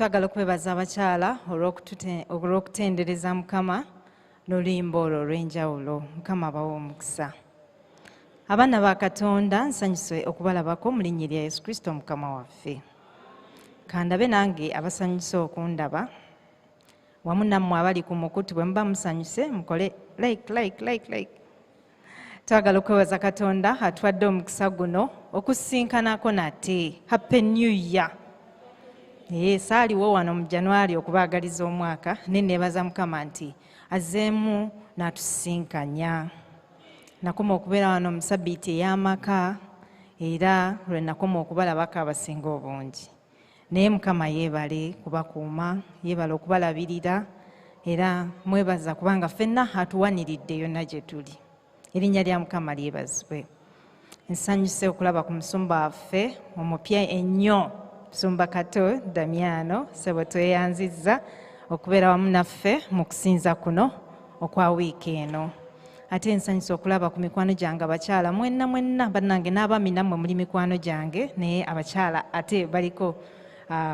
Twagala okwebaza abakyala olw'okutendereza Mukama n'oluyimba olwo olw'enjawulo. Mukama abawe omukisa. Abaana ba Katonda, nsanyuse okubalabako mu linnya lya Yesu Kristo Mukama waffe. Kandabe nange abasanyuse okundaba wamu nammwe abali ku mukutu, bwe muba musanyuse mukole like, like, like, like. Twagala okwebaza Katonda atuwadde omukisa guno okusinkanako nate. Happy New Year! Ee, saaliwo wano mu January okubaagaliza omwaka, naye neebaza Mukama nti azzeemu n'atusisinkanya. Nakoma okubeera wano mu sabbiiti ey'amaka, era lwe nakoma okubalabako abasinga obungi. Naye Mukama yeebale kubakuuma, yeebale okubalabirira, era mwebaza kubanga ffenna atuwaniridde yonna gye tuli. Erinnya lya Mukama lyebazibwe. Nsanyuse okulaba ku musumba waffe omupya ennyo, Musumba Kato Damiano. Ssebo, tweyanzizza okubeera wamu naffe mu kusinza kuno okwa wiiki eno. Ate nsanyuse okulaba ku mikwano gyange abakyala mwenna mwenna, bannange, n'abaami nammwe muli mikwano gyange, naye abakyala ate baliko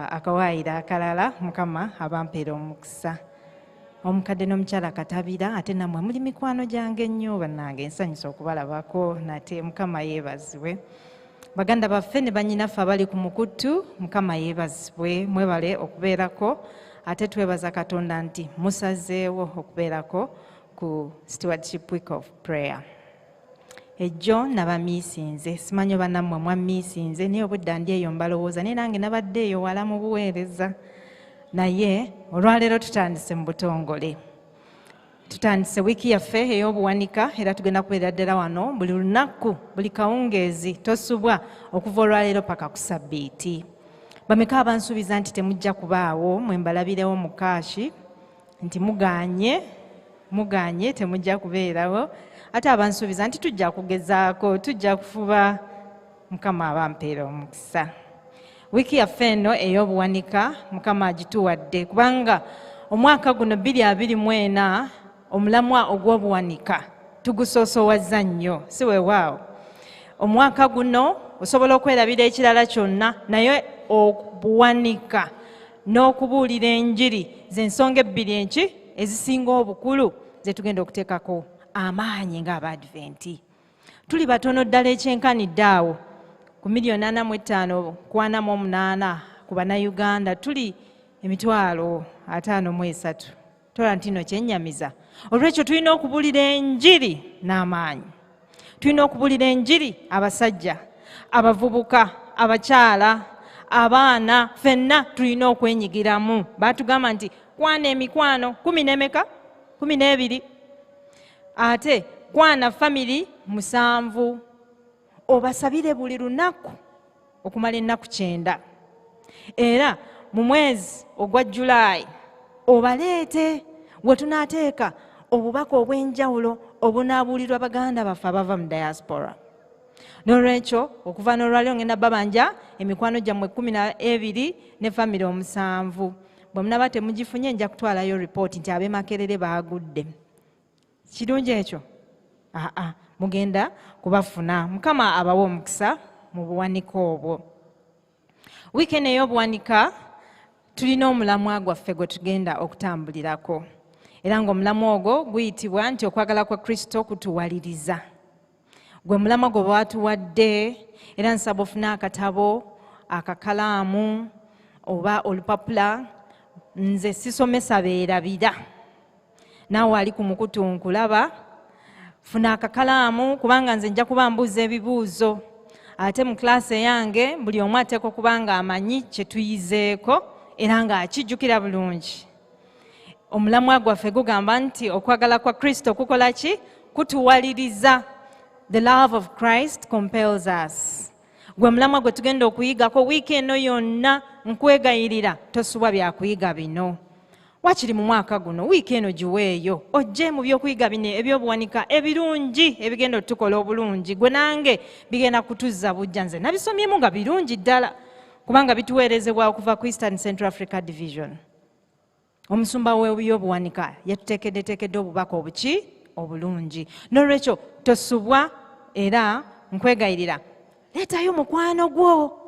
akawaayiro akalala. Mukama abampeera omukisa. Omukadde n'omukyala Katabira, ate nammwe muli mikwano gyange nnyo. Bannange, nsanyuse okubalabako nate. Mukama yeebazibwe. Baganda baffe ne bannyinaffe abali ku mukutu, Mukama yeebazibwe, mwebale okubeerako. Ate twebaza Katonda nti musazeewo okubeerako ku Stewardship Week of Prayer. Ejjo nabamiisinze, simanyi oba nammwe mwammiisinze, naye obudda ndi eyo mbalowooza, naye nange nabadde eyo wala mu buweereza. Naye olwaleero tutandise mu butongole, tutandise wiiki yaffe ey'obuwanika, era tugenda kubeera ddala wano buli lunaku, buli kawungeezi, tosubwa, okuva olwaleero paka ku sabbiiti. Bameka abansuubiza nti temujja kubaawo? Mwe mbalabirewo mu kaashi nti muganye, muganye, temujja kubeerawo. Ate abansuubiza nti tujja kugezaako, tujja kufuba, Mukama abampeera omukisa. Wiiki yaffe eno ey'obuwanika Mukama agituwadde kubanga omwaka guno 2024 omulamwa ogw'obuwanika tugusoosowazza nnyo, si weewaawo? Omwaka guno osobola okwerabira ekirala kyonna, naye obuwanika n'okubuulira enjiri z'ensonga ebbiri enki ezisinga obukulu ze tugenda okuteekako amaanyi ng'Abaadiventi. Tuli batono ddala ekyenkanidde awo ku miliyoni 45 ku 48 ku Bannayuganda, tuli 53,000. Tola nti no kyennyamiza. Olwekyo tulina okubuulira enjiri n'amaanyi, tulina okubuulira enjiri, abasajja, abavubuka, abakyala, abaana, ffenna tulina okwenyigiramu. Baatugamba nti kwana emikwano kumi nemeka? 12. Ate kwana family 7, obasabire buli lunaku okumala ennaku 90, era mu mwezi ogwa Julayi obaleete we tunaateeka obubaka obw'enjawulo obunaabuulirwa baganda baffe abava mu diaspora. N'olwekyo okuva n'olwaliro ngenda babanja emikwano gyammwe 12 ne family 7. Bwe munaba temugifunye, nja kutwalayo ripooti nti ab'e Makerere baagudde. Kirungi ekyo? Aa, mugenda kubafuna. Mukama abawe omukisa mu buwanika obwo. Wiikendi ey'obuwanika tulina omulamwa gwaffe gwe tugenda okutambulirako, era ng'omulamwa ogwo guyitibwa nti okwagala kwa Kristo kutuwaliriza. Gwe mulamwa gwe bwatuwadde, era nsaba ofune akatabo, akakalaamu oba olupapula. Nze sisomesa beerabira. Naawe ali ku mukutu nkulaba, funa akakalaamu, kubanga nze nja kuba mbuuza ebibuuzo, ate mu kilaasi eyange buli omu ateekwa okuba nga amanyi kye tuyizeeko era ng'akijjukira bulungi. Omulamwa gwaffe gugamba nti okwagala kwa Kristo kukola ki? Kutuwaliriza. The love of Christ compels us, gwe mulamwa gwe tugenda okuyigako wiiki eno yonna. Nkwegayirira, tosubwa byakuyiga bino. Wakiri mu mwaka guno wiiki eno giweeyo ojje mu byokuyiga bino ebyobuwanika ebirungi ebigenda otukola obulungi. Gwe nange bigenda kutuzza bujja. Nze nabisomyemu nga birungi ddala, kubanga bituweerezebwa okuva ku Eastern Central Africa Division. Omusumba w'ebyobuwanika yatuteekeddeteekedde obubaka obuki obulungi. N'olwekyo tosubwa, era nkwegayirira, leetayo mukwano gwo,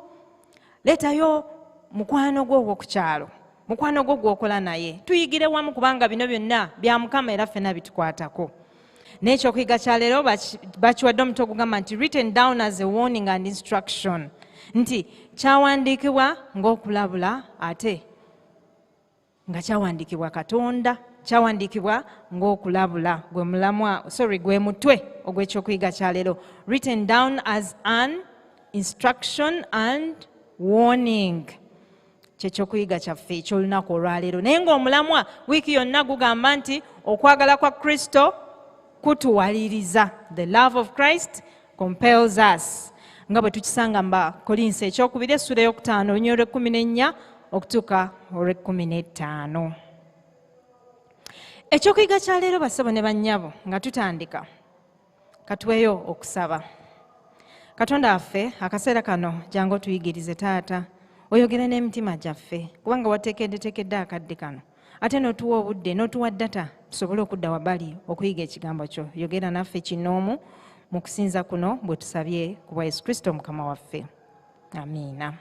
leetayo mukwano gwo ow'oku kyalo. Mukwano gwo gw'okola naye, tuyigire wamu, kubanga bino byonna bya Mukama era ffenna bitukwatako. N'ekyokuyiga kya leero bakiwadde omutwe ogugamba nti "Written down as a warning and instruction", nti kyawandiikibwa ng'okulabula, ate nga kyawandiikibwa Katonda, kyawandiikibwa ng'okulabula. Gwe mulamwa, sorry, gwe mutwe ogw'ekyokuyiga kya leero, "Written down as an instruction and warning", kyekyokuyiga kyaffe ekyolunaku olwaleero. Naye ng'omulamwa wiiki yonna gugamba nti okwagala kwa Kristo kutuwaliriza, "The love of Christ compels us", nga bwe tukisanga mu Bakolinso ekyokubiri essula eyokutaano, olunyiriri olw'e14 okutuuka olw'e15. Ekyokuyiga kya leero, basebo ne bannyabo, nga tutandika, katuweeyo okusaba. Katonda waffe, akaseera kano jangu otuyigirize. Taata, oyogere n'emitima gyaffe, kubanga wateekeddeteekedde akadde kano, ate n'otuwa obudde, n'otuwa data tusobole okudda wabali okuyiga ekigambo kyo. Yogera naffe kinoomu mu kusinza kuno, bwe tusabye ku bwa Yesu Kristo Mukama waffe, amiina.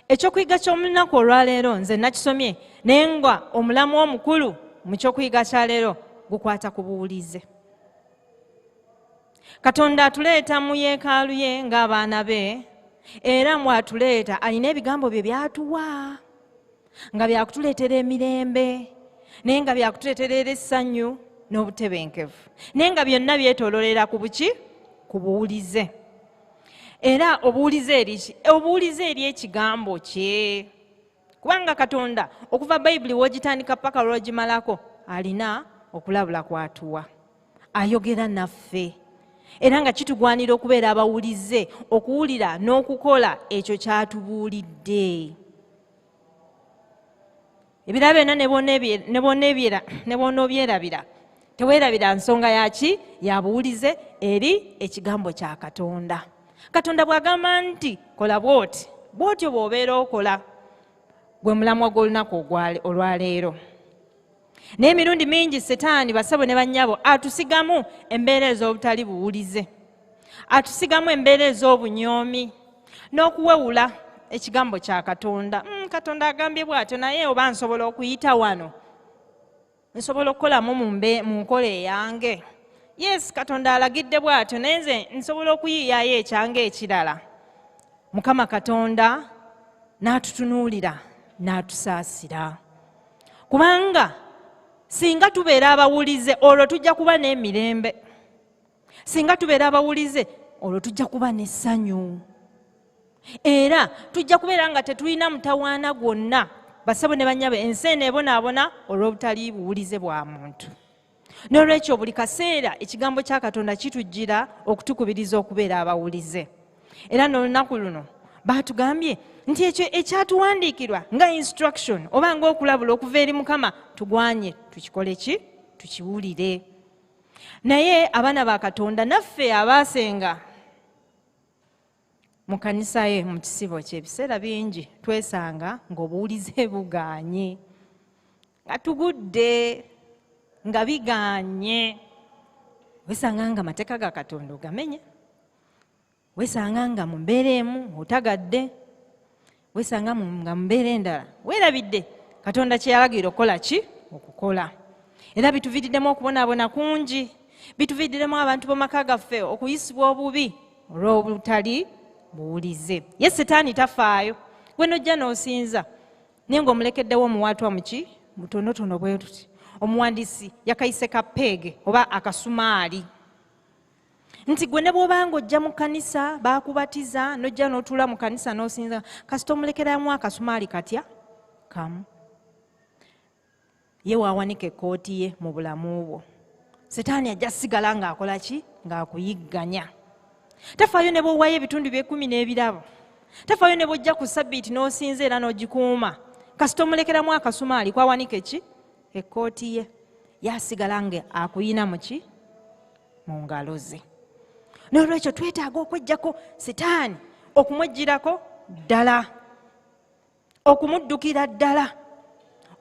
Ekyokuyiga ky'omunaku olwaleero nze nakisomye, naye nga omulamu omukulu mu kyokuyiga kya leero gukwata ku buwulize. Katonda atuleeta mu yeekaalu ye ng'abaana be, era mwatuleeta alina ebigambo bye byatuwa nga byakutuleetera emirembe, naye nga byakutuleetera era essanyu n'obutebenkevu, naye nga byonna byetoololera ku buki? Ku buwulize. Era obuwulize eriki? Obuwulize eri ekigambo kye, kubanga Katonda okuva Bayibuli w'ogitandika paka lw'ogimalako alina okulabula kwatuwa, ayogera naffe, era nga kitugwanira okubeera abawulize, okuwulira n'okukola ekyo kyatubuulidde. Ebirala byonna ne bw'onoobyerabira, teweerabira nsonga yaki? Ya buwulize eri ekigambo kya Katonda. Katonda bw'agamba nti kola bw'oti, bw'otyo bw'obeera okola. Gwe mulamwa gw'olunaku olwaleero. Naye emirundi mingi Setaani, basabo ne bannyabo, atusigamu embeera ez'obutali buwulize, atusigamu embeera ez'obunyoomi n'okuwewula ekigambo kya Katonda. Katonda agambye bw'atyo, naye oba nsobola okuyita wano, nsobola okukolamu mu nkola eyange. Yes, Katonda alagidde bw'atyo, naye nze nsobola okuyiiyayo ekyange ekirala. Mukama Katonda n'atutunuulira n'atusaasira, kubanga singa tubeera abawulize, olwo tujja kuba n'emirembe. Singa tubeera abawulize, olwo tujja kuba n'essanyu, era tujja kubeera nga tetulina mutawaana gwonna. Basebo ne bannyabo, ensi eno ebonaabona olw'obutali buwulize bwa muntu. N'olwekyo buli kaseera ekigambo kya Katonda kitujjira okutukubiriza okubeera abawulize. Era n'olunaku luno baatugambye nti ekyo ekyatuwandiikirwa nga instruction oba ng'okulabula okuva eri Mukama, tugwanye tukikole ki? Tukiwulire. Naye abaana ba Katonda naffe abaasenga mu kanisa ye, mu kisibo kye, ebiseera bingi twesanga ng'obuwulize bugaanye, nga tugudde, nga bigaanye. Wesanga nga amateeka ga Katonda ogamenye, wesanga nga mu mbeera emu otagadde, wesanga nga mu mbeera endala weerabidde Katonda kye yalagira okukola ki? Okukola. Era bituviiriddemu okubonaabona kungi, bituviiriddemu abantu b'amaka gaffe okuyisibwa obubi olw'obutali buwulize. Ye Setaani tafaayo, gwe nojja n'osinza, naye ng'omulekeddewo omuwaatwa muki? Mutonotono bwe tuti. Omuwandiisi yakayise ka peege oba akasumaali, nti gwe ne bw'obanga ojja mu kkanisa, baakubatiza, n'ojja n'otuula mu kkanisa n'osinza, kasita omulekeramu akasumaali katya kamu, ye waawanika ekkooti ye mu bulamu bwo. Setaani ajja sigala ng'akola ki? Ng'akuyigganya. Tafaayo ne bw'owaayo ebitundu by'ekumi n'ebirabo, tafaayo ne bw'ojja ku Sabbiiti n'osinza era n'ogikuuma, kasita omulekeramu akasumaali kwawanika eki? Ekkooti ye, yasigala nga akuyina muki? Mu ngalo ze. N'olwekyo twetaaga okweggyako Setaani, okumweggyirako ddala, okumuddukira ddala,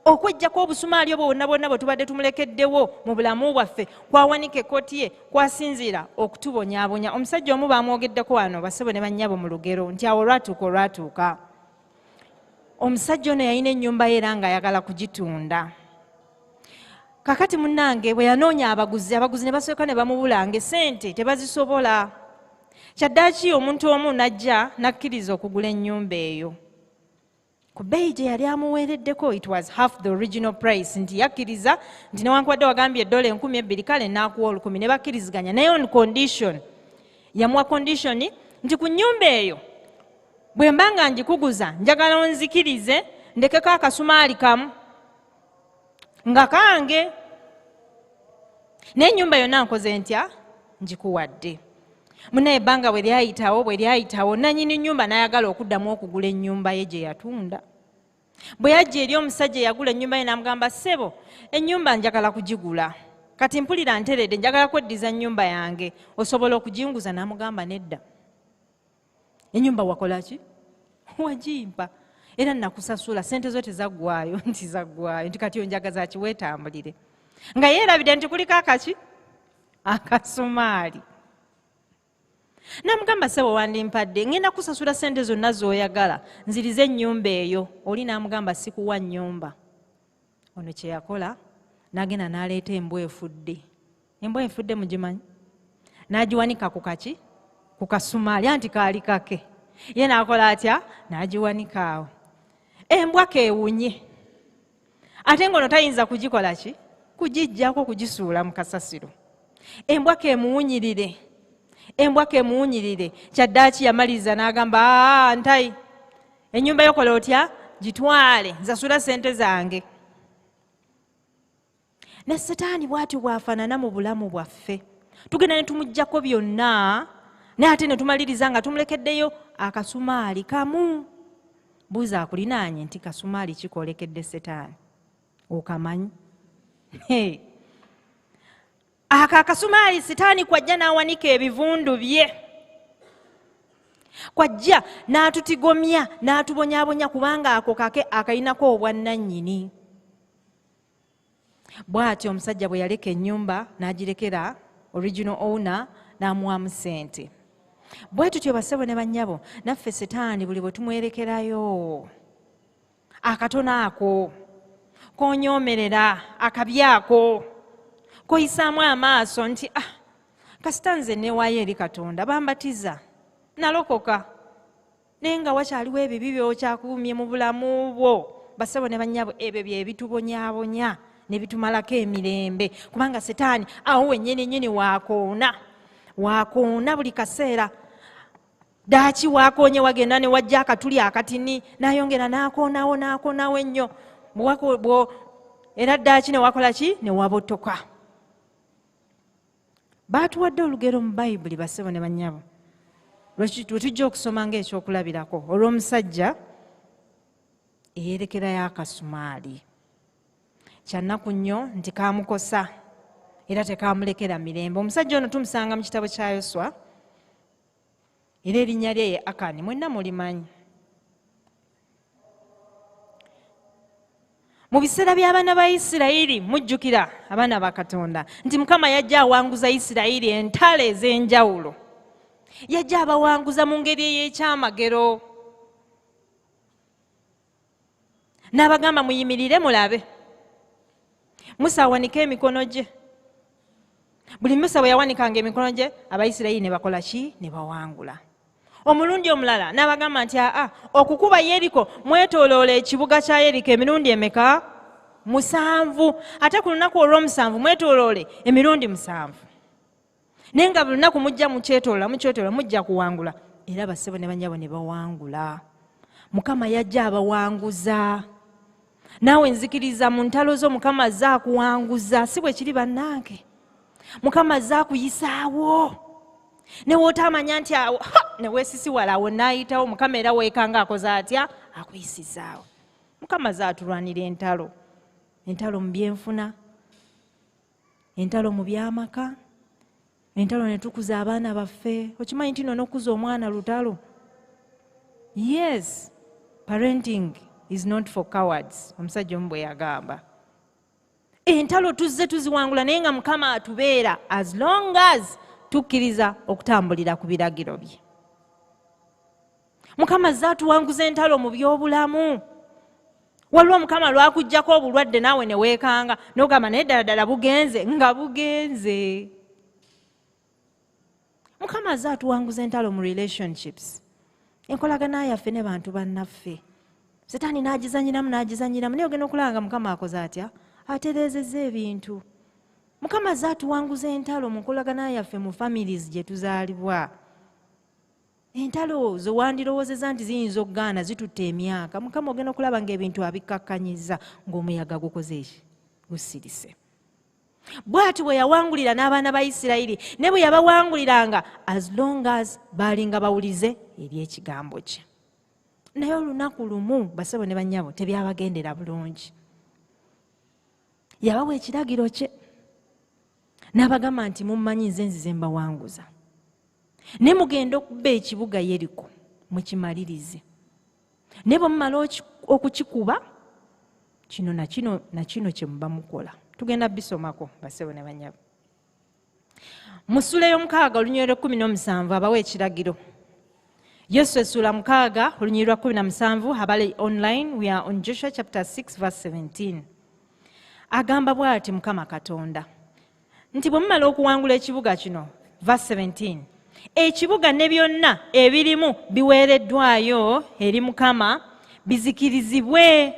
okweggyako obusumaali obwo bwonna bwonna bwe tubadde tumulekeddewo mu bulamu bwaffe, kwawanika ekkooti ye, kwasinziira okutubonyaabonya. Omusajja omu bamwogeddeko wano, basebo ne bannyabo, mu lugero nti awo olwatuuka. Omusajja ono yalina ennyumba ye era ng'ayagala kugitunda. Kakati munnange bwe yanoonya abaguzi, abaguzi ne basooka ne bamubula ng'essente tebazisobola. Kyaddaaki omuntu omu n'ajja n'akkiriza okugula ennyumba eyo ku bbeeyi gye yali amuweereddeko. It was half the original price, nti yakkiriza nti newankubadde wagambye edola 2000, kale naakuwa 1000. Ne bakkiriziganya, naye on condition. Yamuwa condition nti ku nnyumba eyo bwe mba nga ngikuguza, njagala onzikirize ndekeko akasumaali kamu nga kange, naye ennyumba yonna nkoze ntya? Ngikuwadde. Munaye ebbanga bwe lyayitawo, bwe lyayitawo, nanyini nnyumba n'ayagala okuddamu okugula ennyumba ye gye yatunda. Bwe yajja eri omusajja eyagula ennyumba ye, n'amugamba, "Ssebo, ennyumba njagala kugigula. Kati mpulira nteredde, njagala kweddiza nnyumba yange. Osobola okuginguza?" N'amugamba, "Nedda, ennyumba wakola ki? Wagimpa era nakusasula, sente zo tezaggwayo." Nti zaggwayo, nti kati onjagaza kiweetambulire, nga yeerabidde nti kuliko akaki akasumaali. Namugamba, "Ssebo, wandimpadde, ngenda kusasula sente zonna z'oyagala, nzirize ennyumba eyo." Oli n'amugamba, "Sikuwa nnyumba." Ono kye yakola, n'agenda n'aleeta embwa efudde. Embwa efudde mugimanyi? N'agiwanika ku kaki, ku kasumaali, anti kaali kake. Ye n'akola atya? N'agiwanika awo. Embwa keewunye, ate ng'ono tayinza kugikola ki? Kugijjako, kugisuula mu kasasiro. Embwa kemuwunyirire, embwa kemuwunyirire. Kyaddaaki yamaliriza n'agamba, "Aa, ntayi, ennyumba yokola otya? Gitwale, nsasula sente zange." Ne Setaani bw'atyo bw'afaanana mu bulamu bwaffe. Tugenda ne tumuggyako byonna, naye ate ne tumaliriza nga tumulekeddeyo akasumaali kamu. Buuza akulinaanye nti kasumaali kikolekedde Setaani, okamanyi? Ako akasumaali Sitaani kwajja n'awanika ebivundu bye, kwajja n'atutigomya, n'atubonyaabonya, kubanga ako kake akayinako obwannannyini. Bw'atyo omusajja bwe yaleka ennyumba n'agirekera original owner, n'amuwamu ssente. Bwe tutyo, bassebo ne bannyabo, naffe Setaani buli bwe tumwerekerayo akatono ako konyoomerera, akabi ako koyisaamu amaaso nti, "Ah, kasita nze neewaayo eri Katonda, bambatiza, nalokoka," naye nga wakyaliwo ebibi byokyakuumye mu bulamu bwo. Bassebo ne bannyabo, ebyo bye bitubonyaabonya ne bitumalako emirembe, kubanga Setaani awo wennyini nnyini waakoona, waakoona buli kaseera. Ddaaki waakoonye, wagenda ne wajja akatuli akatini, n'ayongera n'akoonawo, n'akoonawo ennyo. Era ddaaki ne wakola ki? Ne wabotoka. Baatuwadde olugero mu Bayibuli, bassebo ne bannyabo, lwe tujja okusoma ng'ekyokulabirako, olw'omusajja eyerekerayo akasumaali. Kyannaku nnyo nti kamukosa era tekamulekera mirembe. Omusajja ono tumusanga mu kitabo kya Yoswa, era erinnya lye ye Akani, mwenna mulimanyi. Mu biseera by'abaana ba Isirayiri, mujjukira abaana ba Katonda nti Mukama yajja awanguza Isirayiri entalo ez'enjawulo, yajja abawanguza mu ngeri ey'ekyamagero, n'abagamba, "Muyimirire mulabe." Musa awanike emikono gye. Buli Musa bwe yawanikanga emikono gye, Abayisirayiri ne bakola ki? Ne bawangula. Omulundi omulala n'abagamba nti, "Aa, okukuba Yeriko, mwetooloola ekibuga kya Yeriko emirundi emeka? 7. Ate ku lunaku olw'omusanvu mwetooloole emirundi 7, naye nga buli lunaku mujja mukyetoloola, mukyetoloola, mujja kuwangula." Era bassebo ne bannyabo, ne bawangula. Mukama yajja abawanguza. Naawe nzikiriza mu ntalo zo Mukama azze akuwanguza, si bwe kiri bannange? Mukama azze akuyisaawo, ne wootaamanya nti awo ne weesisiwala, awo naayitawo. Mukama era weekanga akoze atya? Akuyisizaawo. Mukama azze atulwanira entalo, entalo mu byenfuna, entalo mu byamaka, entalo ne tukuza abaana baffe. Okimanyi nti no n'okukuza omwana lutalo? Yes, parenting is not for cowards, omusajja omu bwe yagamba. Entalo tuzze tuziwangula, naye nga Mukama atubeera as long as tukkiriza okutambulira ku biragiro bye. Mukama azze atuwanguza entalo mu byobulamu. Waliwo Mukama lwakuggyako obulwadde naawe ne weekanga n'ogamba naye ddala ddala bugenze nga bugenze. Mukama azze atuwanguza entalo mu relationships, enkolagana yaffe ne bantu bannaffe. Setaani n'agizanyiramu n'agizanyiramu, naye ogenda okulaba nga Mukama akoze atya, atereezezza ebintu. Mukama azze atuwanguza entalo mu nkolagana yaffe mu families gye tuzaalibwa. Entalo ze wandirowoozezza nti ziyinza okugaana zitutte emyaka, Mukama ogenda okulaba ng'ebintu abikkakkanyizza ng'omuyaga gukoze eki, gusirise. Bw'ati bwe yawangulira n'abaana ba Isirayiri, ne bwe yabawanguliranga as long as baalinga bawulize eri ekigambo kye. Naye olunaku lumu basebo ne bannyabo tebyabagendera bulungi. Yabawa ekiragiro kye n'abagamba nti mummanyi nze nzize mbawanguza, naye mugenda okuba ekibuga Yeriko mukimalirize, naye bwe mumala okukikuba kino na kino na kino kye muba mukola. Tugenda bisomako basebo ne bannyabo. Mu ssuula ey'omukaaga olunyiriri lw'ekkumi n'omusanvu abawa ekiragiro. Yoswa essuula 6 olunyiriri lwa 17, abali online, we are on Joshua chapter 6 verse 17. Agamba bw'ati Mukama Katonda nti bwe mumala okuwangula ekibuga kino, verse 17, ekibuga ne byonna ebirimu biweereddwayo eri Mukama bizikirizibwe,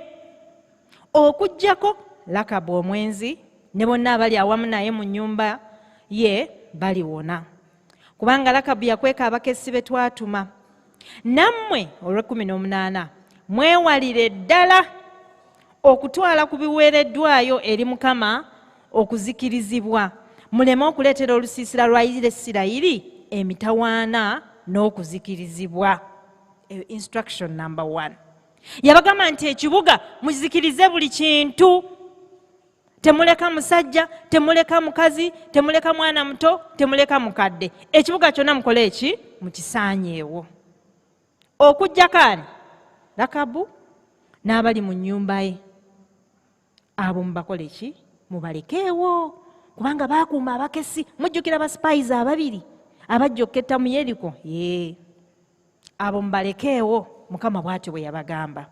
okuggyako Lakabu omwenzi ne bonna abali awamu naye mu nnyumba ye baliwona, kubanga Lakabu yakweka abakessi be twatuma. Nammwe olw'ekkumi n'omunaana mwewalire ddala okutwala ku biweereddwayo eri Mukama okuzikirizibwa, muleme okuleetera olusiisira lwa Isirayiri emitawaana n'okuzikirizibwa. Instruction number 1. Yabagamba nti ekibuga muzikirize buli kintu, temuleka musajja, temuleka mukazi, temuleka mwana muto, temuleka mukadde, ekibuga kyonna mukole eki, mukisaanyeewo, okuggyako ani, Lakabu n'abali mu nnyumba ye, abo mubakole ki, mubalekeewo, kubanga baakuuma abakessi. Mujjukira ba spies ababiri abajja okuketta mu Yeriko, ye abo mubalekeewo. Mukama bw'atyo bwe yabagamba.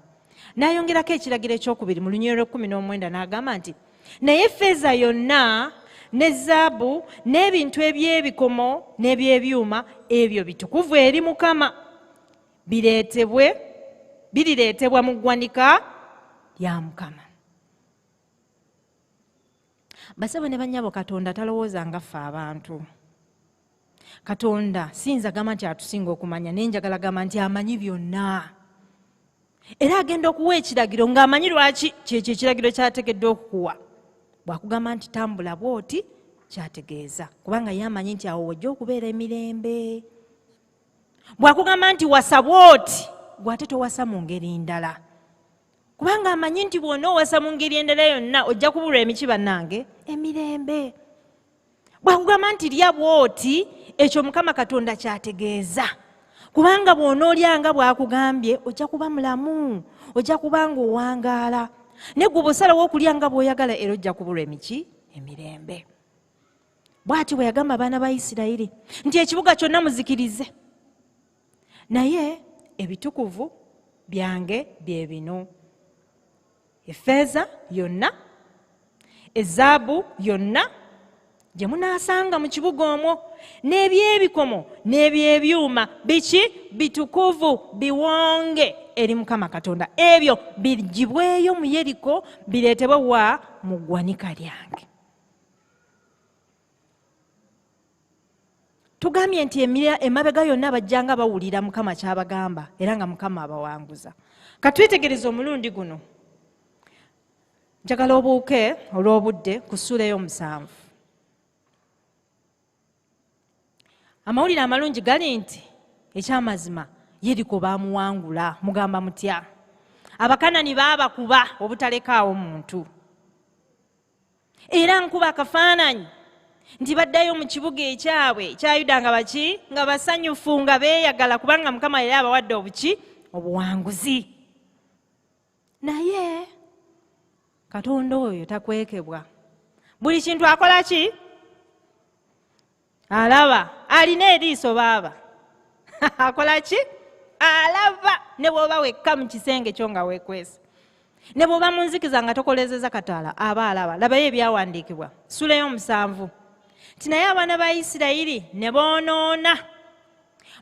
N'ayongerako ekiragiro ekyokubiri mu lunyiriri lw'ekkumi n'omwenda n'agamba nti naye effeeza yonna ne zaabu n'ebintu eby'ebikomo n'eby'ebyuma ebyo bitukuvu eri Mukama, birireetebwa mu ggwanika lya Mukama. Basebo ne bannyabo, Katonda talowooza nga ffe abantu. Katonda siyinza gamba nti atusinga okumanya, naye njagala gamba nti amanyi byonna, era agenda okuwa ekiragiro ng'amanyi lwaki kyekyo ekiragiro kyategeddwa okukuwa. Bw'akugamba nti tambula bw'oti, kyategeeza kubanga ye amanyi nti awo wojja okubeera emirembe. Bw'akugamba nti wasa bw'oti, gw'ate towasa mu ngeri ndala, kubanga amanyi nti bw'onoowasa mu ngeri endala yonna ojja kubulwa emiki bannange emirembe. Bw'akugamba nti lya bw'oti, ekyo Mukama Katonda kyategeeza, kubanga bw'onoolya nga bw'akugambye ojja kuba mulamu, ojja kuba ng'owangaala. Naye gwe bw'osalawo okulya nga bw'oyagala, era ojja kubulwa emiki emirembe. Bw'atyo bwe yagamba abaana ba Isirayiri nti ekibuga kyonna muzikirize, naye ebitukuvu byange bye bino, effeeza yonna, ezaabu yonna gye munaasanga mu kibuga omwo, n'eby'ebikomo n'eby'ebyuma biki bitukuvu, biwonge eri Mukama Katonda, ebyo bigibweyo mu Yeriko bireetebwe wa mu ggwanika lyange. Tugambye nti emabega yonna bajjanga bawulira Mukama ky'abagamba era nga Mukama abawanguza. Katwetegereze omulundi guno, njagala obuuke olw'obudde ku ssuula ey'omusanvu. Amawulire amalungi gali nti ekyamazima Yeriko baamuwangula. Mugamba mutya? Abakanani baabakuba obutalekaawo muntu, era nkuba akafaananyi nti baddayo mu kibuga ekyabwe ekya Yuda nga baki, nga basanyufu, nga beeyagala, kubanga Mukama yali abawadde obuki, obuwanguzi. Naye Katonda oyo takwekebwa, buli kintu akola ki, alaba, alina eriiso baaba akola ki, alaba, ne bw'oba wekka mu kisenge kyo nga weekwese. Ne bw'oba mu nzikiza nga tokoleezeza kataala, aba alaba. Labayo ebyawandiikibwa ssuula ey'omusanvu nti naye abaana ba Isirayiri ne boonoona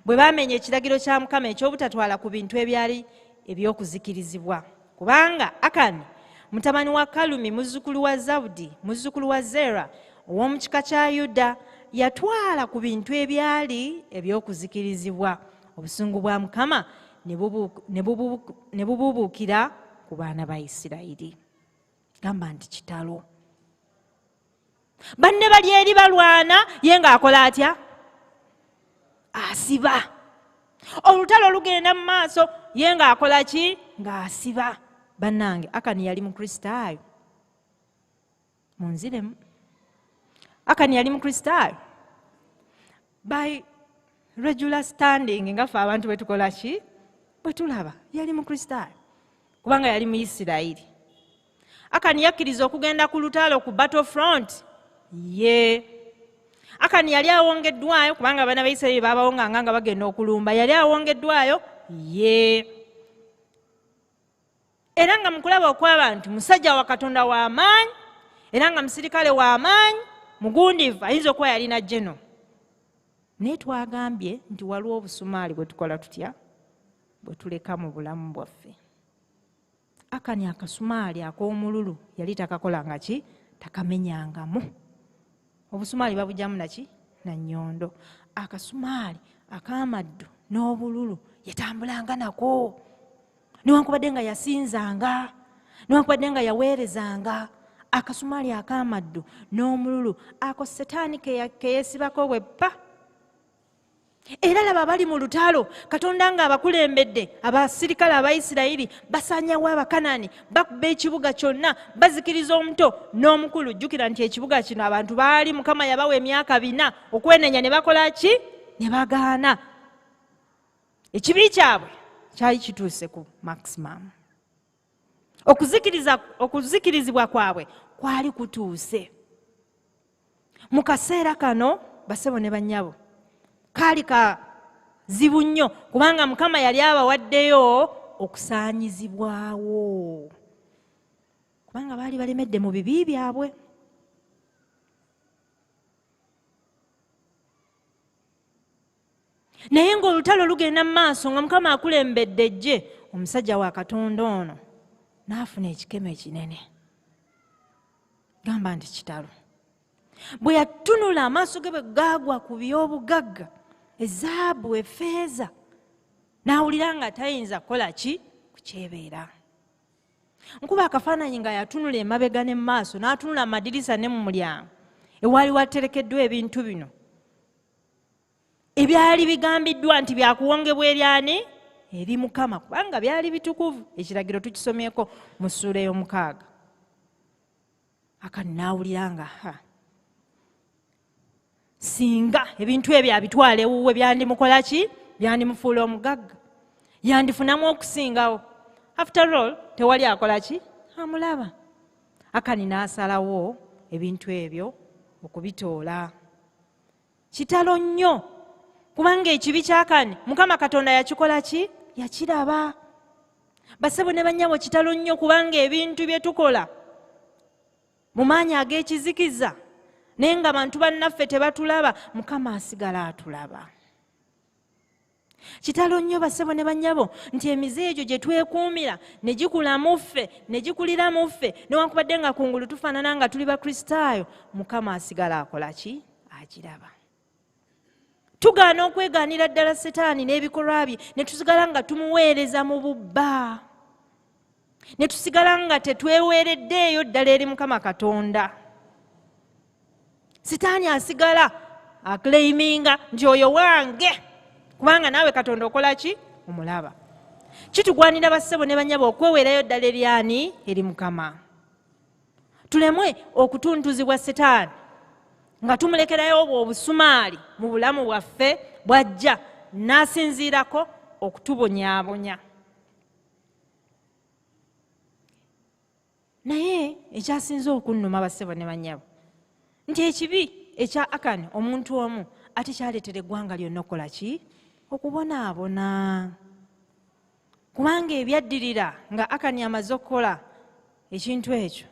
bwe baamenya ekiragiro kya Mukama eky'obutatwala ku bintu ebyali eby'okuzikirizibwa, kubanga Akani mutabani wa Kalumi muzzukulu wa Zabudi muzzukulu wa Zera ow'omu kika kya Yuda yatwala ku bintu ebyali eby'okuzikirizibwa, obusungu bwa Mukama ne bubuubuukira ku baana ba Isirayiri. Gamba nti kitalo. Banne bali eri balwana, ye ng'akola atya? Asiba. Olutalo lugenda mu maaso, ye ng'akola ki? Ng'asiba. Bannange, Akani yali Mukristaayo? Munziremu, Akani yali Mukristaayo? By regular standing, nga ffe abantu bwe tukola ki, bwe tulaba, yali Mukristaayo kubanga yali mu Isirayiri. Akani yakkiriza okugenda ku lutalo, ku battle front? Ye Akani yali awongeddwayo, kubanga abaana ba Isirayiri babawonganga nga bagenda okulumba. Yali awongeddwayo? Ye. Era nga mukulaba okw'abantu, musajja wa Katonda w'amaanyi, era nga musirikale w'amaanyi, mugundivu, ayinza okuba yalina jeno. Naye twagambye nti waliwo obusumaali bwe tukola tutya, bwe tuleka mu bulamu bwaffe. Akani akasumaali ak'omululu yali takakolanga ki, takamenyangamu. Obusumaali babugyamu naki? Na nnyondo. Akasumaali ak'amaddu n'obululu yatambulanga nako, newankubadde nga yasinzanga, newankubadde nga yaweerezanga. Akasumaali ak'amaddu n'omululu ako Setaani keyeesibako bwe ppa. Era laba bali mu lutalo, Katonda nga abakulembedde, abasirikale Abayisirayiri basaanyawo Abakanani, bakuba ekibuga kyonna, bazikiriza omuto n'omukulu. Jjukira nti ekibuga kino abantu baali, Mukama yabawa emyaka 4 okwenenya, ne bakola ki? Ne bagaana. Ekibi kyabwe kyali kituuse ku maximum. Okuzikirizibwa kwabwe kwali kutuuse. Mu kaseera kano, basebo ne bannyabo, kaali kazibu nnyo, kubanga Mukama yali abawaddeyo okusaanyizibwawo, kubanga baali balemedde mu bibi byabwe. Naye ng'olutalo lugenda mu maaso, nga Mukama akulembedde eggye, omusajja wa Katonda ono n'afuna ekikemo ekinene. Gamba nti kitalo. Bwe yatunula, amaaso ge bwe gaagwa ku by'obugagga, ezaabu, effeeza, n'awulira nga tayinza kukola ki, kukyebeera. Nkuba akafaananyi nga yatunula emabega ne mu maaso, n'atunula mu madirisa ne mu mulyango ewaali waterekeddwa ebintu bino ebyali bigambiddwa nti byakuwongebwa eri ani? Eri Mukama, kubanga byali bitukuvu. Ekiragiro tukisomyeko mu ssuula ey'omukaaga. Akani n'awulira nga ha, singa ebintu ebyo abitwala ewuwe, byandimukola ki? Byandimufuula omugagga, yandifunamu okusingawo. After all, tewali akola ki, amulaba. Akani n'asalawo ebintu ebyo okubitoola. Kitalo nnyo, kubanga ekibi ky'Akani Mukama Katonda yakikola ki? Yakiraba. Basebo ne bannyabo, kitalo nnyo, kubanga ebintu bye tukola mu maanyi ag'ekizikiza, naye nga bantu bannaffe tebatulaba, Mukama asigala atulaba. Kitalo nnyo, basebo ne bannyabo, nti emize egyo gye twekuumira ne gikula mu ffe, ne gikulira mu ffe, newankubadde nga kungulu tufaanana nga tuli Bakristaayo, Mukama asigala akola ki? Agiraba. Tugaana okwegaanira ddala Setaani n'ebikolwa bye, ne tusigala nga tumuweereza mu bubba, ne tusigala nga tetweweereddeeyo ddala eri Mukama Katonda. Sitaani asigala aclaiminga nti oyo wange, kubanga naawe Katonda okola ki? Omulaba. Kitugwanira, bassebo ne bannyabo, okweweerayo ddala eri ani? Eri Mukama, tulemwe okutuntuzibwa Setaani nga tumulekerayo obwo obusumaali mu bulamu bwaffe bwajja n'asinziirako okutubonyaabonya. Naye ekyasinze okunnuma, bassebo ne bannyabo, nti ekibi ekya Akani omuntu omu ate kyaleetera eggwanga lyonna okukola ki? Okubonaabona, kubanga ebyaddirira nga Akani amaze okukola Ekintu ekyo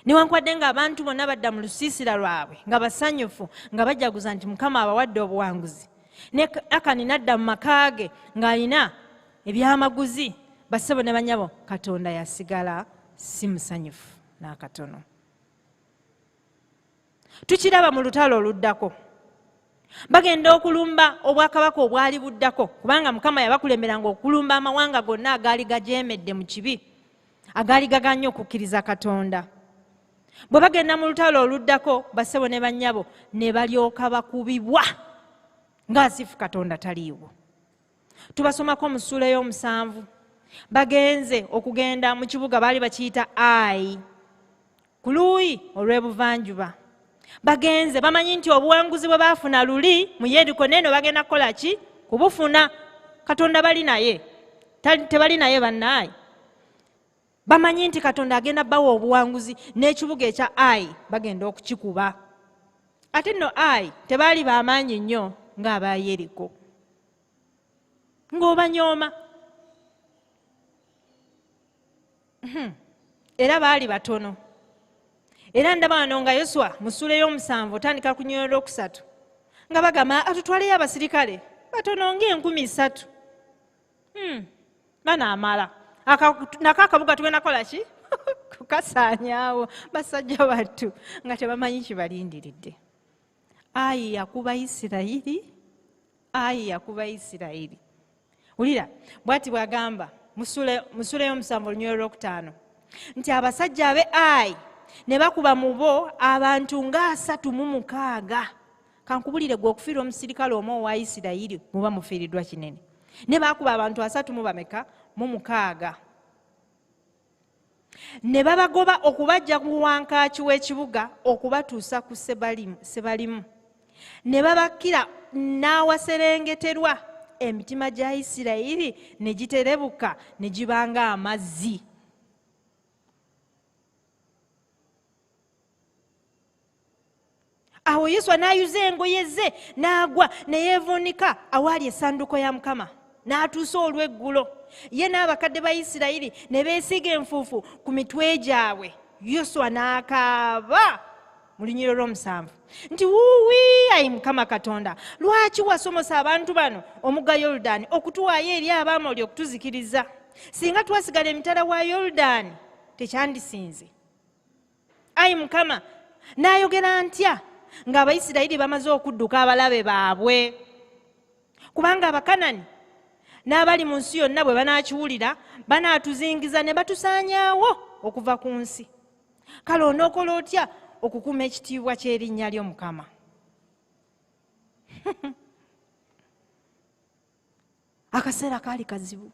newankubadde ng'abantu bonna badda mu lusiisira lwabwe nga basanyufu, nga bajaguza nti Mukama abawadde obuwanguzi, ne Akani n'adda mu maka ge ng'alina ebyamaguzi, bassebo ne bannyabo, Katonda yasigala si musanyufu n'akatono. Tukiraba mu lutalo oluddako. Bagenda okulumba obwakabaka obwali buddako, kubanga Mukama yabakulemberanga okulumba amawanga gonna agaali gajeemedde mu kibi, agaali gaganye okukkiriza Katonda. Bwe bagenda mu lutalo oluddako, bassebo ne bannyabo, ne balyoka bakubibwa ng'asifu Katonda taliiwo. Tubasomako mu ssuula ey'omusanvu. Bagenze okugenda mu kibuga baali bakiyita Ayi, ku luuyi olw'ebuvanjuba. Bagenze bamanyi nti obuwanguzi bwe baafuna luli mu Yeriko n'eno bagenda kukola ki? Kubufuna. Katonda bali naye. Tebali naye bannaaye. Bamanyi nti Katonda agenda bawa obuwanguzi n'ekibuga ekya Ayi bagenda okukikuba. Ate nno Ayi tebaali b'amaanyi nnyo ng'aba Yeriko. Ng'obanyooma. Era baali batono. Era ndaba wano nga Yoswa mu ssuula ey'omusanvu otandika ku nnyonyo olwokusatu nga bagamba atutwaleyo abasirikale batono ng'enkumi ssatu. Banaamala. Nako akabuga tugenda kukola ki? Kukasaanyaawo basajja battu nga tebamanyi kibalindiridde. Ayi yakuba Isirayiri, ayi yakuba Isirayiri. Wulira bw'ati bw'agamba mu ssuula ey'omusanvu olunyiriri olwokutaano nti abasajja abe Ayi ne bakuba mu bo abantu ng'asatu mu mukaaga. Kankubulire gwe okufiirwa omusirikale omu owa Isirayiri muba mufiiriddwa kinene. Ne bakuba abantu asatu mu bameka? Mu mukaaga. Ne babagoba okubaggya ku wankaaki w'ekibuga okubatuusa ku Sebalimu. Ne babakkira n'awaserengeterwa, emitima gya Isirayiri ne giterebuka ne giba ng'amazzi. Awo Yoswa n'ayuza engoye ze n'agwa ne yeevuunika awaali essanduuko ya Mukama, n'atuusa olw'eggulo. Ye n'abakadde ba Isirayiri ne beesiiga enfuufu ku mitwe gyabwe. Yoswa n'akaaba mu lunyiriri olw'omusanvu nti wuuwi, ayi Mukama Katonda, lwaki wasomosa abantu bano omugga Yoludaani okutuwaayo eri Abamoli okutuzikiriza? Singa twasigala emitala wa Yoludaani tekyandisinze. Ayi Mukama, naayogera ntya ng'Abayisirayiri bamaze okudduka abalabe baabwe? Kubanga Abakanani n'abali mu nsi yonna bwe banaakiwulira banaatuzingiza ne batusaanyaawo okuva ku nsi. Kale onookola otya okukuuma ekitiibwa ky'erinnya lyo Mukama? Akaseera kaali kazibu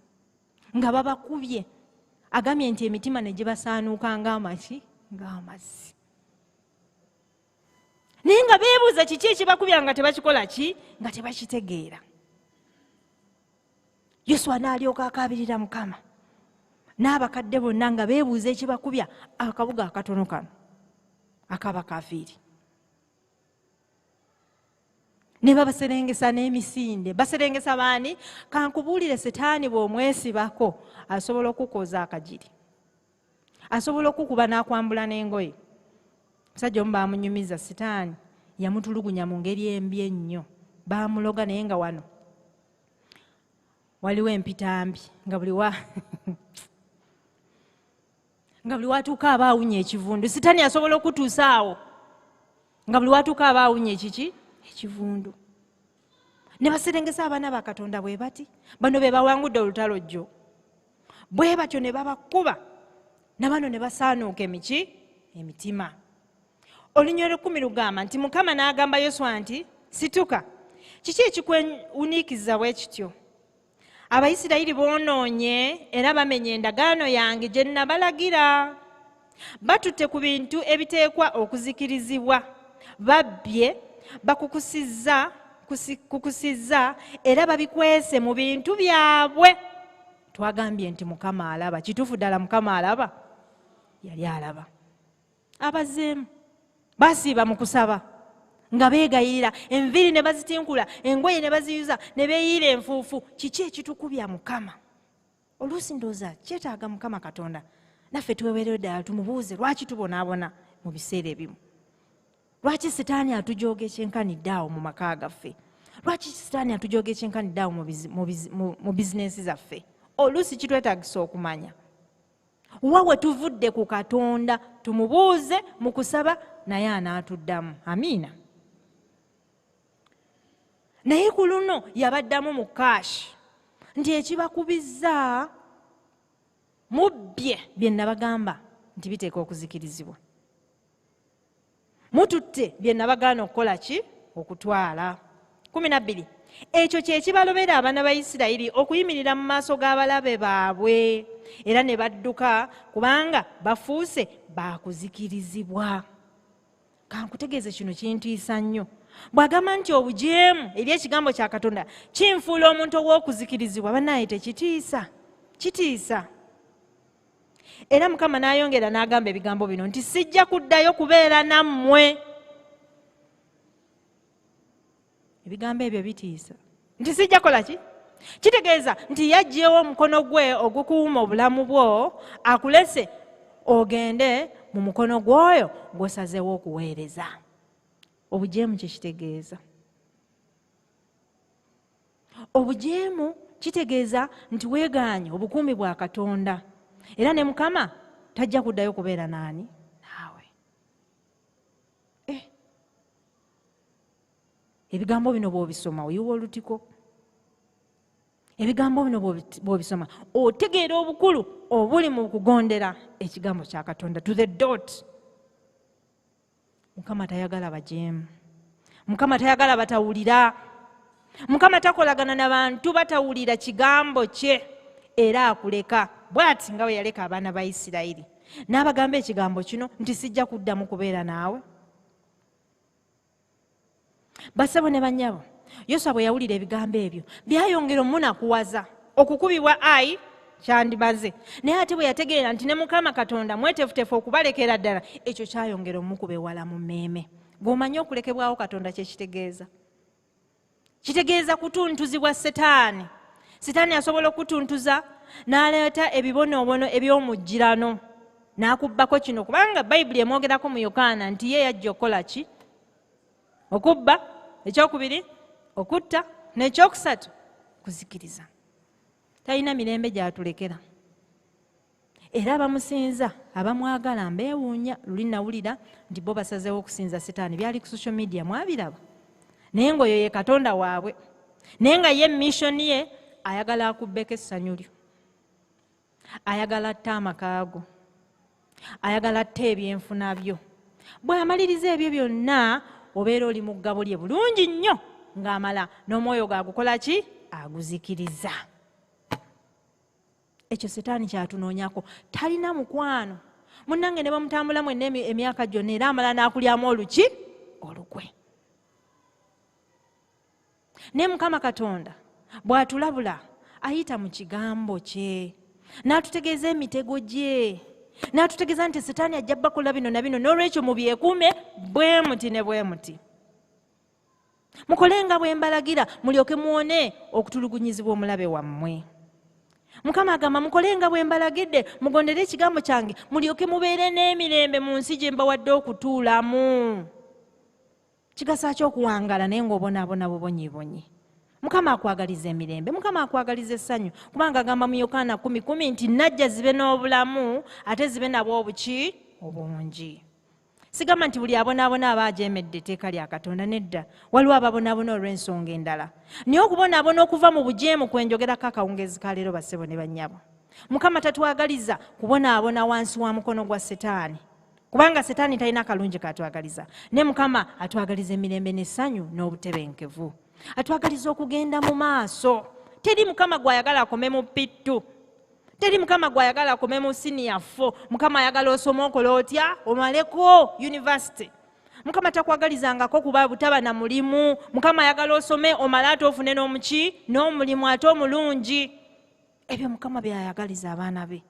nga babakubye, agambye nti emitima ne gibasaanuuka ng'amaki, ng'amazzi. Naye nga beebuuza kiki ekibakubya nga tebakikola ki, nga tebakitegeera. Yoswa n'alyoka akaabirira Mukama n'abakadde bonna nga beebuuza ekibakubya akabuga akatono kano ak'abakafiiri. Ne babaserengesa n'emisinde. Baserengesa baani? Kankubuulire, Setaani bw'omwesibako asobola okukwoza akajiri, asobola okukuba n'akwambula n'engoye. Omusajja omu baamunyumiza, Sitaani yamutulugunya mu ngeri embi ennyo, baamuloga, naye nga wano waliwo empitambi nga buli wa nga buli watuuka aba awunya ekivundu. Sitaani asobola okutuusa awo nga buli watuuka aba awunya ekiki? Ekivundu. Ne baserengesa abaana ba Katonda bwe bati, bano be bawangudde olutalo jjo, bwe batyo ne babakuba, na bano ne basaanuuka emiki? Emitima. Olunyiriri 10 lugamba nti Mukama n'agamba Yoswa nti situka, kiki ekikwewuniikiza bwe kityo? Abayisirayiri boonoonye era bamenye endagaano yange gye nabalagira. Batutte ku bintu ebiteekwa okuzikirizibwa, babbye, bakukusizza era babikwese mu bintu byabwe. Twagambye nti Mukama alaba. Kituufu ddala Mukama alaba? Yali alaba. Abazzeemu basiiba mu kusaba nga beegayirira, enviiri ne bazitinkula, engoye ne baziyuza, ne beeyiira enfuufu. Kiki ekitukubya Mukama? Oluusi ndowooza kyetaaga Mukama Katonda Naffe tuweweereyo ddala tumubuuze lwaki tubonaabona mu biseera ebimu. Lwaki Sitaani atujooga ekyenkanidde awo mu maka gaffe? Lwaki Sitaani atujooga ekyenkanidde awo mu bizinensi zaffe? Oluusi kitwetaagisa okumanya wa we tuvudde ku Katonda, tumubuuze mu kusaba naye anaatuddamu. Amiina. Naye ku luno yabaddamu mu kaashi nti ekibakubizza mubbye bye nabagamba nti biteeka okuzikirizibwa, mututte bye nabagaana okukola ki? Okutwala. 12 ekyo kye kibalobera abaana ba Isirayiri okuyimirira mu maaso g'abalabe baabwe, era ne badduka kubanga bafuuse baakuzikirizibwa. Kankutegeeze kino kintiisa nnyo. Bw'agamba nti obujeemu eri ekigambo kya Katonda kinfuula omuntu ow'okuzikirizibwa, bannaaye tekitiisa, kitiisa. Era Mukama n'ayongera n'agamba ebigambo bino nti sijja kuddayo kubeera nammwe. Ebigambo ebyo bitiisa. Nti sijja kola ki? Kitegeeza nti yaggyewo omukono gwe ogukuuma obulamu bwo, akulese ogende mu mukono gw'oyo gw'osazeewo okuweereza. Obujeemu kye kitegeeza. Obujeemu kitegeeza nti weegaanye obukuumi bwa Katonda, era ne Mukama tajja kuddayo kubeera naani? Naawe. Ebigambo bino bw'obisoma oyiwa olutiko. Ebigambo bino bw'obisoma otegeera obukulu obuli mu kugondera ekigambo kya Katonda to the dot. Mukama tayagala bajeemu. Mukama tayagala batawulira. Mukama takolagana na bantu batawulira kigambo kye, era akuleka bw'ati nga bwe yaleka abaana ba Isirayiri n'abagamba ekigambo kino nti sijja kuddamu kubeera naawe. Bassebo ne bannyabo, Yoswa bwe yawulira ebigambo ebyo byayongera omunakuwaza. Okukubibwa ayi kyandimaze, naye ate bwe yategeera nti ne Mukama Katonda mweteefuteefu okubalekera ddala, ekyo kyayongera omukuba ewala mu mmeeme. Gw'omanyi okulekebwawo Katonda kye kitegeeza? Kitegeeza kutuntuzibwa Setaani. Setaani asobola okutuntuza n'aleeta ebibonoobono eby'omujjirano n'akubbako kino, kubanga Bayibuli emwogerako mu Yokaana nti ye yajja okukola ki? Okubba, ekyokubiri okutta, n'ekyokusatu kuzikiriza. Talina mirembe gy'atulekera. Era abamusinza abamwagala mbeewuunya. Luli nawulira nti bo basazeewo okusinza Setaani, byali ku social media mwabiraba, naye ng'oyo ye Katonda waabwe, naye nga ye mission ye ayagala akubbeko essanyu lyo, ayagala atte amaka go, ayagala atte ebyenfuna byo. Bw'amaliriza ebyo byonna obeera oli mu ggabo lye bulungi nnyo, ng'amala n'omwoyo gwe agukola ki? Aguzikiriza. Ekyo Setaani kyatunoonyako. Talina mukwano munnange, ne bamutambula mwenna emyaka gyonna, era amala n'akulyamu oluki olukwe. Naye Mukama Katonda bw'atulabula ayita mu kigambo kye n'atutegeeza emitego gye, n'atutegeeza nti Setaani ajja bakola bino na bino, n'olwekyo mubyekuume bwe muti ne bwe muti, mukole nga bwe mbalagira, mulyoke muwone okutulugunyizibwa omulabe wammwe. Mukama agamba mukole nga bwe mbalagidde, mugondere ekigambo kyange, mulyoke mubeere n'emirembe mu nsi gye mbawadde okutuulamu. Kigasa ki okuwangala naye ng'obonaabona bubonyibonyi? Mukama akwagaliza emirembe, Mukama akwagaliza essanyu, kubanga agamba mu Yokaana 10:10 nti najja zibe n'obulamu ate zibe nabwo obuki obungi. Sigamba nti buli abonaabona aba ajeemedde etteeka lya Katonda, nedda. Waliwo ababonaabona olw'ensonga endala. Naye okubonaabona okuva mu bujeemu kwe njogerako akawungeezi ka leero, bassebo ne bannyabo. Mukama tatwagaliza kubonaabona wansi wa mukono gwa Setaani, kubanga Setaani talina kalungi k'atwagaliza. Naye Mukama atwagaliza emirembe n'essanyu n'obutebenkevu. Atwagaliza okugenda mu maaso. Teri Mukama gw'ayagala akome mu pittu. Teri Mukama gw'ayagala akome mu siniya 4. Mukama ayagala osome okole otya? Omaleko university. Mukama takwagalizangako kuba butaba na mulimu. Mukama ayagala osome omale ate ofune n'omuki? N'omulimu ate omulungi. Ebyo Mukama by'ayagaliza abaana be.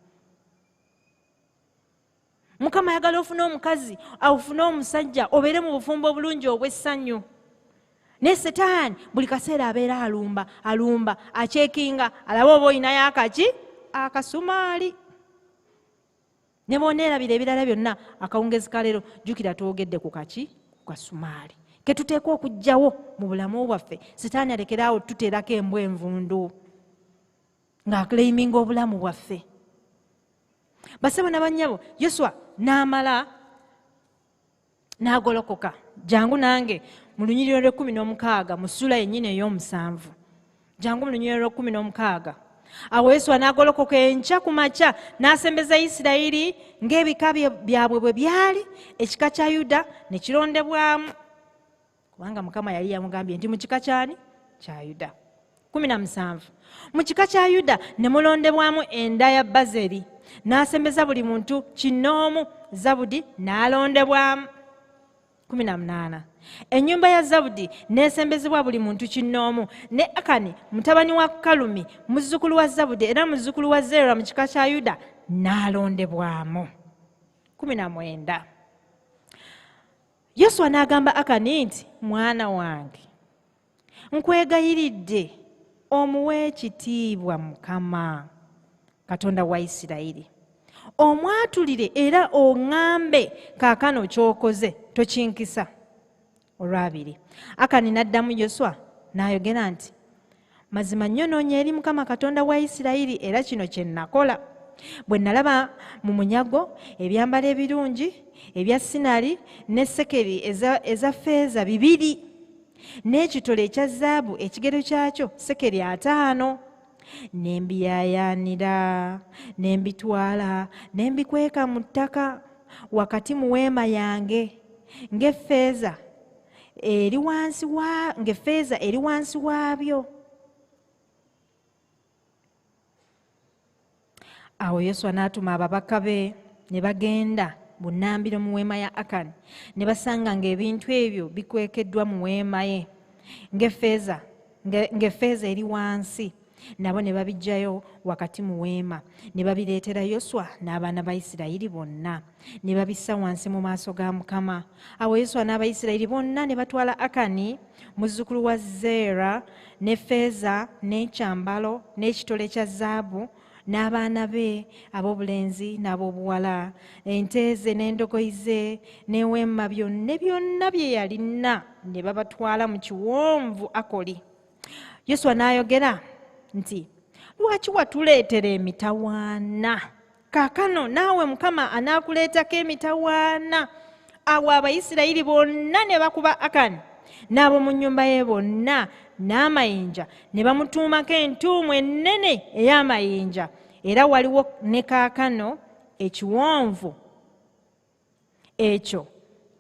Mukama ayagala ofune omukazi, ofune omusajja, obeere mu bufumbo obulungi obw'essanyu. Naye Setaani buli kaseera abeera alumba, alumba, akyekinga, alabe oba olinayo akaki? Akasumaali. Ne bw'oneerabira ebirala byonna akawungezi ka leero, jjukira twogedde ku kaki? Ku kasumaali ke tuteekwa okuggyawo mu bulamu bwaffe. Sitaani alekeraawo tuteerako embwa envundu ng'aclaiminga obulamu bwaffe. Basebo na bannyabo, Yoswa n'amala n'agolokoka. Jangu nange mu lunyiriro lw'ekkumi n'omukaaga mu ssuula yennyini ey'omusanvu. Jangu mu lunyiriro lw'ekkumi n'omukaaga. Awo Yoswa n'agolokoka enkya ku makya n'asembeza Isirayiri ng'ebika byabwe bwe byali, ekika kya Yuda ne kirondebwamu, kubanga Mukama yali yamugambye nti mu kika kyani? Kya Yuda. 17. Mu kika kya Yuda ne mulondebwamu enda ya Bazeri, n'asembeza buli muntu kinnoomu, Zabudi n'alondebwamu. 18. Ennyumba ya Zabudi n'esembezebwa buli muntu kinnoomu, ne Akani mutabani wa Kalumi, muzzukulu wa Zabudi era muzzukulu wa Zera mu kika kya Yuda n'alondebwamu. 19. Yoswa n'agamba Akani nti, mwana wange, nkwegayiridde omuwe ekitiibwa Mukama Katonda wa Isirayiri, omwatulire era oŋŋambe kaakano ky'okoze, tokinkisa. Olwabiri. Akani n'addamu Yoswa n'ayogera nti, mazima nnyonoonye eri Mukama Katonda wa Isirayiri, era kino kye nakola. Bwe nalaba mu munyago ebyambalo ebirungi ebya Sinali ne sekeri eza ffeeza 2 n'ekitole ekya zaabu ekigero kyakyo sekeri 5, ne mbiyaayaanira, ne mbitwala, ne mbikweka mu ttaka wakati mu weema yange, ng'effeeza eri wansi wa, ng'effeeza eri wansi waabyo. Awo Yoswa n'atuma ababaka be ne bagenda bunnambiro mu weema ya Akani, ne basanga ng'ebintu ebyo bikwekeddwa mu weema ye, ng'effeeza eri wansi. Nabo ne babiggyayo wakati mu weema, ne babireetera Yoswa n'abaana ba Isirayiri bonna, ne babissa wansi mu maaso ga Mukama. Awo Yoswa n'Abayisirayiri bonna ne batwala Akani muzzukulu wa Zeera, n'effeeza, n'ekyambalo, n'ekitole kya zaabu, n'abaana be ab'obulenzi n'ab'obuwala, ente ze n'endogoyi ze n'eweema, byonna byonna bye yalina, ne babatwala mu kiwonvu Akoli. Yoswa n'ayogera nti, lwaki watuleetera emitawaana? Kaakano naawe Mukama anaakuleetako emitawaana. Awo Abayisirayiri bonna ne bakuba Akani n'ab'omu nnyumba ye bonna n'amayinja, ne bamutuumako entuumu ennene ey'amayinja. Era waliwo ne kaakano ekiwonvu ekyo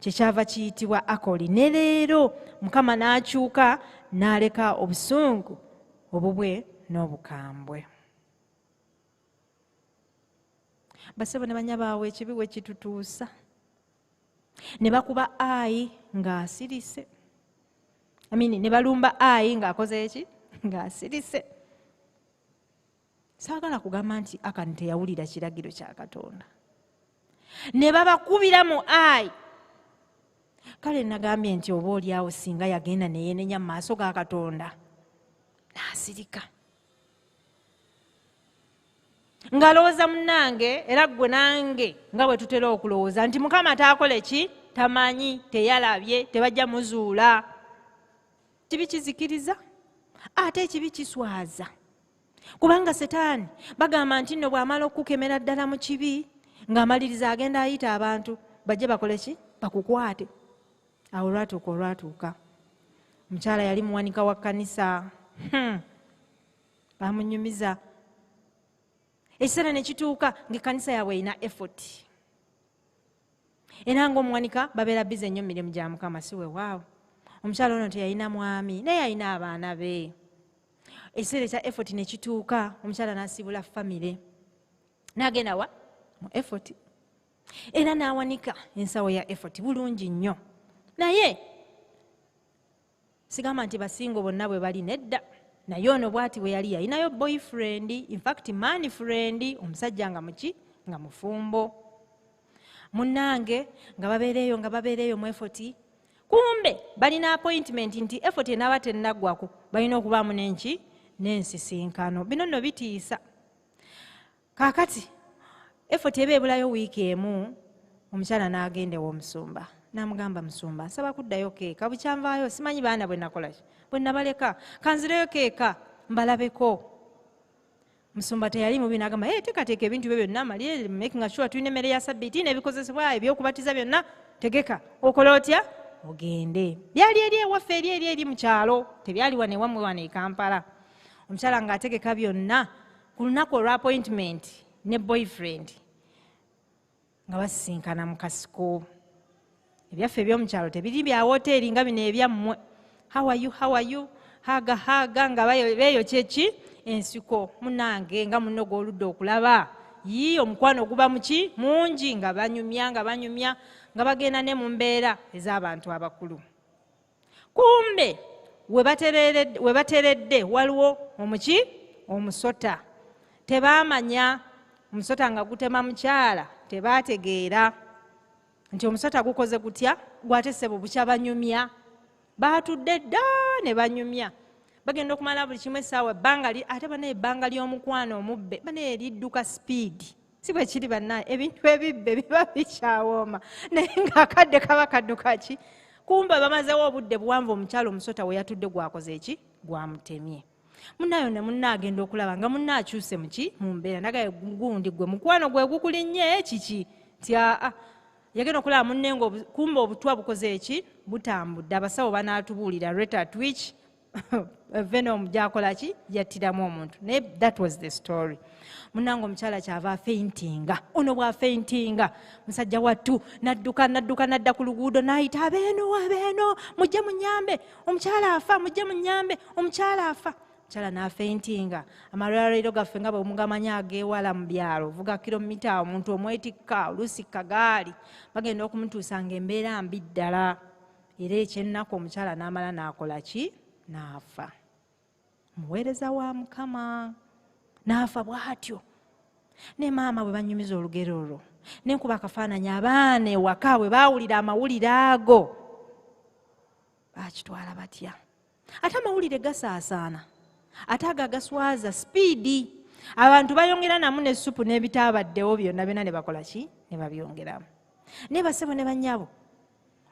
kyekyava kiyitibwa Akoli. Ne leero Mukama n'akyuka n'aleka obusungu obubwe n'obukambwe. Basebo ne banyabaawe, ekibi we kitutuusa. Ne bakuba Ayi ng'asirise. Amini, ne balumba Ayi ng'akoze eki? Ng'asirise. Saagala kugamba nti Akani teyawulira kiragiro kya Katonda. Ne babakubira mu Ayi. Kale nagambye nti oba oli awo singa yagenda ne yeenenya mu maaso ga Katonda n'asirika. Ng'alowooza munnange, era ggwe nange nga bwe tutera okulowooza nti Mukama taakole ki? Tamanyi, teyalabye, tebajja muzuula. Kibi kizikiriza, ate ekibi kiswaza. Kubanga Setaani bagamba nti nno bw'amala okukukemera ddala mu kibi, ng'amaliriza agenda ayita abantu bajje bakole ki? Bakukwate. Awo olwatuuka. Omukyala yali muwanika wa kkanisa. Bamunyumiza. Ekiseera ne kituuka ng'ekkanisa yaabwe erina effort. Era ng'omuwanika babeera busy nnyo mu mirimu gya Mukama, si weewaawo. Omukyala ono teyalina mwami, naye alina abaana be. Ekiseera ekya effort ne kituuka, omukyala n'asiibula famire. N'agenda wa? Mu effort. Era n'awanika ensawo ya effort bulungi nnyo. Naye sigamba nti basingo bonna bwe bali nedda. Naye ono bw'ati bwe yali, yalinayo boyfriend, in fact man friend, omusajja nga muki? Nga mufumbo. Munnange nga babeera eyo mu effort. Kumbe balina appointment nti effort enaaba tennaggwako, balina okubaamu n'enki? N'ensisinkano. Bino nno bitiisa. Kaakati Effort eba ebulayo wiiki emu, omukyala n'agenda ew'omusumba n'amugamba, musumba, nsaba kuddayo keeka, bukyanvaayo simanyi baana bwe nakola ki, bwe nabaleka, kanzireyo keeka mbalabeko. Musumba teyali mubi, n'agamba, hey, teekateeka ebintu byo byonna, malire making sure tulina emmere ya sabbiiti n'ebikozesebwa ebyokubatiza byonna, tegeka okola otya ogende. Byali eri ewaffe, eri eri eri mu kyalo, tebyali wano ewammwe wano e Kampala. Omukyala ng'ategeka byonna, ku lunaku olwa appointment ne boyfriend nga basisinkana mu kasiko. Ebyaffe ebyomukyalo tebiri bya woteeri nga bino ebyammwe. How are you, how are you, haga haga, nga beeyokya eki ensiko. Munange, nga munno gw'oludde okulaba yii, omukwano guba muki mungi, nga banyumya, nga banyumya, nga bagenda ne mu mbeera ez'abantu abakulu. Kumbe we bateredde waliwo omuki omusota. Tebaamanya omusota nga gutema mukyala, tebaategeera nti omusota gukoze gutya, gwate ssebo bukya banyumya. Baatudde dda ne banyumya, bagenda okumala buli kimu essaawa ebbanga, ate banaye ebbanga ly'omukwano omubbe banaye lidduka speed, si bwe kiri? Bannaye, ebintu ebibbe biba bikyawooma, naye ng'akadde kaba kadduka ki. Kumbe bamazewo obudde buwanvu, omukyala omusota we yatudde gwakoze eki, gwamutemye. Munnayo ne munna agenda okulaba nga munna akyuse muki mu mbeera, nagaye gundi gwe mukwano gwe gukulinnye kiki, nti aa yagenda okulaba munne nga kumbe obutwa bukoze eki, butambudde. Abasawo banaatubuulira rate at which venom gyakola ki, yattiramu omuntu, naye that was the story. Munange, omukyala kyava afaintinga. Ono bw'afaintinga, musajja wattu nadduka, nadduka, nadda ku luguudo, n'ayita abeeno, abeeno, mujje munyambe, omukyala afa, mujje munyambe, omukyala afa. Omukyala n'afaintinga. Amalwaliro gaffe nga bwe mugamanyi ag'ewala mu byalo, ovuga kilomita, omuntu omwetikka oluusi kagaali, bagenda okumutuusa ng'embeera mbi ddala. Era ekyennaku, omukyala n'amala n'akola ki, n'afa. Muweereza wa Mukama n'afa bw'atyo. Ne maama bwe banyumiza olugero olwo, nenkuba akafaananyi abaana ewaka bwe baawulira amawulire ago bakitwala batya. Ate amawulire gasaasaana, ate ago agaswaza speed, abantu bayongera namu ne supu n'ebitaabaddewo byonna byonna ne bakola ki, ne babyongeramu. Naye basebo ne bannyabo,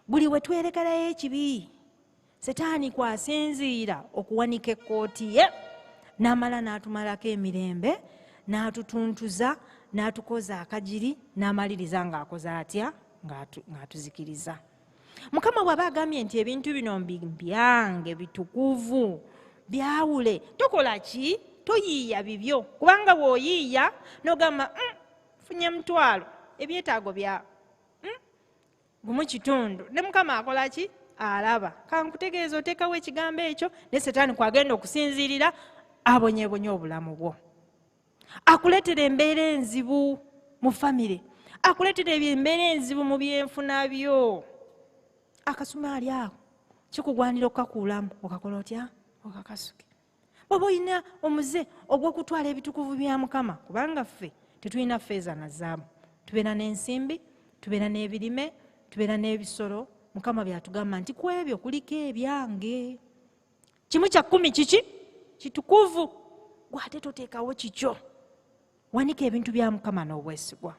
buli we twerekerayo ekibi, Setaani kwasinziira okuwanika ekkooti ye, n'amala n'atumalako emirembe, n'atutuntuza, n'atukoza akagiri, n'amaliriza ng'akoze atya, ng'atuzikiriza. Mukama bw'aba agambye nti ebintu bino byange bitukuvu, byawule, tokola ki, toyiiya bibyo, kubanga bw'oyiiya n'ogamba, funye 5,000, ebyetaago bya gumu kitundu, ne Mukama akola ki, alaba. Kankutegeeza, oteekawo ekigambo ekyo, ne Setaani kwagenda okusinziirira abonyeebonye obulamu bwo, akuleetera embeera enzibu mu famire, akuleetera embeera enzibu mu byenfuna byo. Akasumaali ako kikugwanira okukakuulamu, okakola otya, okakasuke. Bw'oba olina omuze ogw'okutwala ebitukuvu bya Mukama, kubanga ffe tetulina feeza na zaabu, tubeera n'ensimbi, tubeera n'ebirime, tubeera n'ebisolo. Mukama byatugamba nti ku ebyo kuliko ebyange, 1/10 kiki, kitukuvu. Gwate toteekawo kikyo, wanika ebintu bya Mukama n'obwesigwa.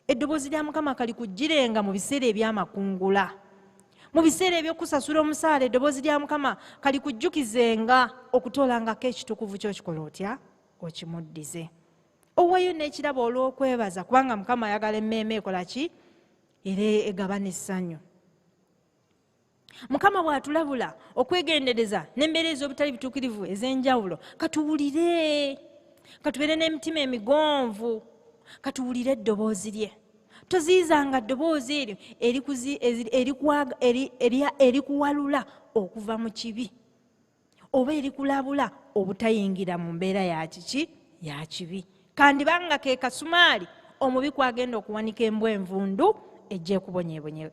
Eddoboozi lya Mukama kalikujjirenga mu biseera ebyamakungula, mu biseera ebyokusasula omusaala. Eddoboozi lya Mukama kalikujjukizenga okutoolangako ekitukuvu kyokikola otya, okimuddize, oweeyo n'ekirabo olw'okwebaza, kubanga Mukama ayagala emmeeme ekola ki, era egabana essanyu. Mukama bw'atulabula okwegendereza n'embeera ez'obutali bituukirivu ez'enjawulo, katuwulire, katubeere n'emitima emigonvu, katuwulire eddoboozi lye. Toziyizanga ddoboozi eryo erikuwalula okuva mu kibi oba erikulabula obutayingira mu mbeera ya kiki, ya kibi. Kandibanga ke kasumaali omubi kwagenda okuwanika embwa envundu ejja ekubonyeebonye,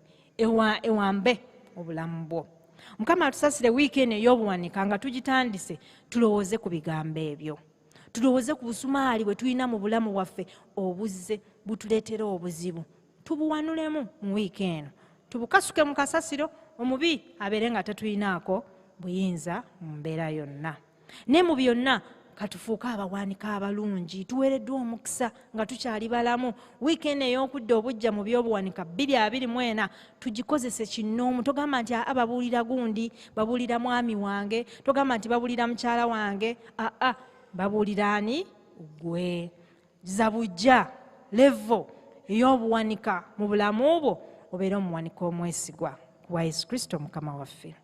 ewambe obulamu bwo. Mukama atusasire. Wiiki eno ey'obuwanika nga tugitandise, tulowooze ku bigambo ebyo, tulowooze ku busumaali bwe tulina mu bulamu bwaffe obuzze butuleetera obuzibu, tubuwanulemu mu wiiki eno, tubukasuke mu kasasiro, omubi abeere nga tetulinaako buyinza mu mbeera yonna. Ne mu byonna Katufuuke abawanika abalungi. Tuweereddwa omukisa nga tukyali balamu. Wiiki eno ey'okudda obujja mu by'obuwanika 2024 tugikozese kinnoomu. Togamba nti aa, babuulira gundi, babuulira mwami wange. Togamba nti babuulira mukyala wange. Aa, babuulira ani? Gwe. Zabujja level ey'obuwanika mu bulamu bwo, obeere omuwanika omwesigwa wa Yesu Kristo Mukama waffe.